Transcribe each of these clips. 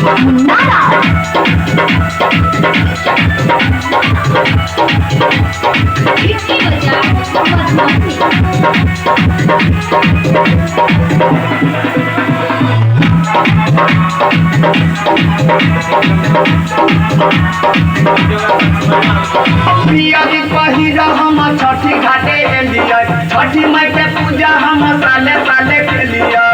मुन्ना राज। चिट्ठी बाजार मधुबनी। पियरी पहिरा हम छठी घाटे एलियै, छठी माई के पूजा हम साले साले केलियै।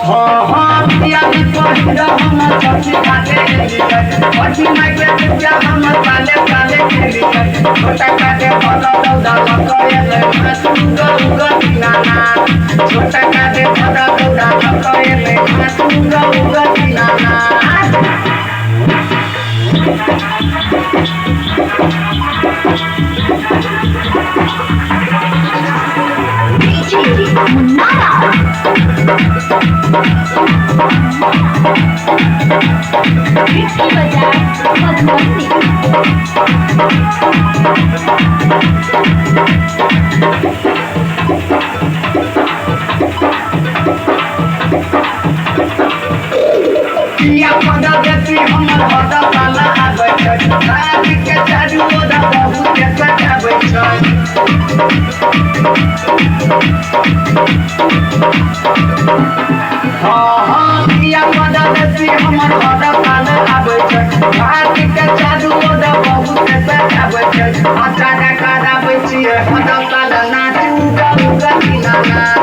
हाँ हाँ पियरी पहिरा हम छठी घाटे एलियै, छठी माई के पूजा हम साले साले केलियै। छोटा काटे भगा दौड़ा लकएलै माथ उग उग दीनानाथ। छोटा काटे भगा दौड़ा लकएलै माथ उग उग दीनानाथ। डीजे मुन्ना राज। चिट्ठी बाजार मधुबनी। पिया पदा बेसी हमर हदा साला आबै छै, रात के चारू ओरा बहुत सजाबै छै। हाँ हाँ पिया पदा बेसी हमर हदा साला आबै छै, रात के चारू ओरा बहुत सजाबै छै। अचारा कराबै छियै हदा साला नाच उगा उगा दीनानाथ।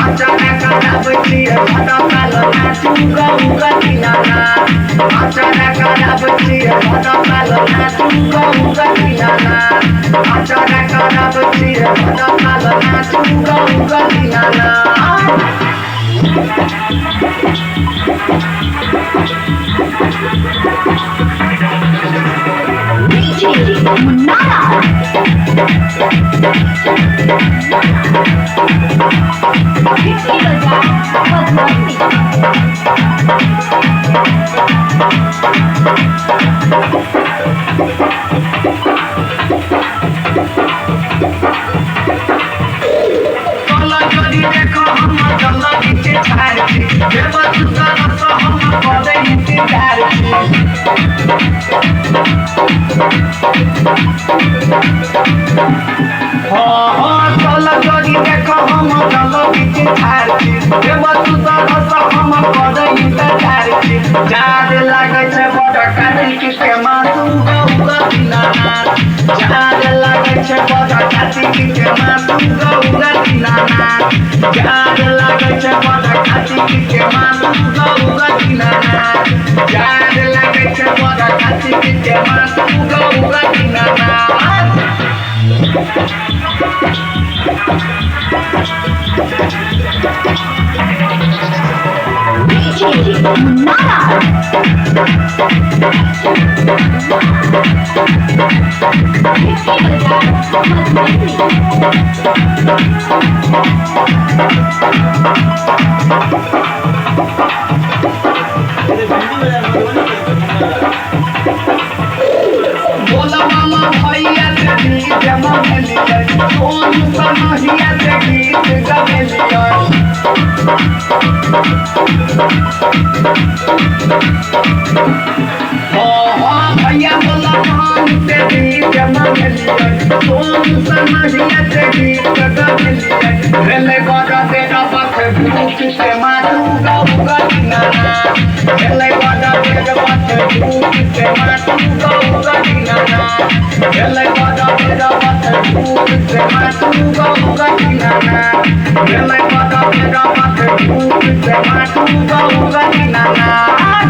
अचारा कराबै छियै हदा साला नाच उगा उगा दीनानाथ। अचारा कराबै छियै हदा साला नाच उगा उगा दीनानाथ। अचारा कराबै छियै हदा साला नाच उगा उगा दीनानाथ। डीजे मुन्ना राज। चिट्ठी बाजार मधुबनी। कल जोड़ी देखो हम जल बीच ठाढ़ छी, देव सुन्दर रस हम करै इंतजार छी। हाँ हाँ कल जोड़ी देखो हम जल बीच ठाढ़ छी, देव सुन्दर रस हम करै इंतजार छी। जाड़ लागै छै बड़ कार्तिक के मास उग उग दीनानाथ। जाड़ लागै छै बड़ कार्तिक के मास उग उग दीनानाथ। जाड़ लागै छै बड़ कार्तिक के मास उग उग दीनानाथ। जाड़ लागै छै बड़ कार्तिक के मास उग उग दीनानाथ। डीजे मुन्ना राज। चिट्ठी बाजार मधुबनी। बोल मामा भैया से गीत मंगलियै, सोनू सनहिया से गीत गबेलियै। हाँ हाँ भैया बोल माम से गीत मंगलियै, सोनू सनहिया से गीत गबेलियै। भेलै बड़ देर पथ भूख से माथ उग उग दीनानाथ। भेलै बड़ देर पथ भूख से माथ उग उग दीनानाथ। भेलै बड़ देर पथ भूख से माथ उग उग दीनानाथ। भेलै बड़ देर पथ भूख से माथ उग उग दीनानाथ।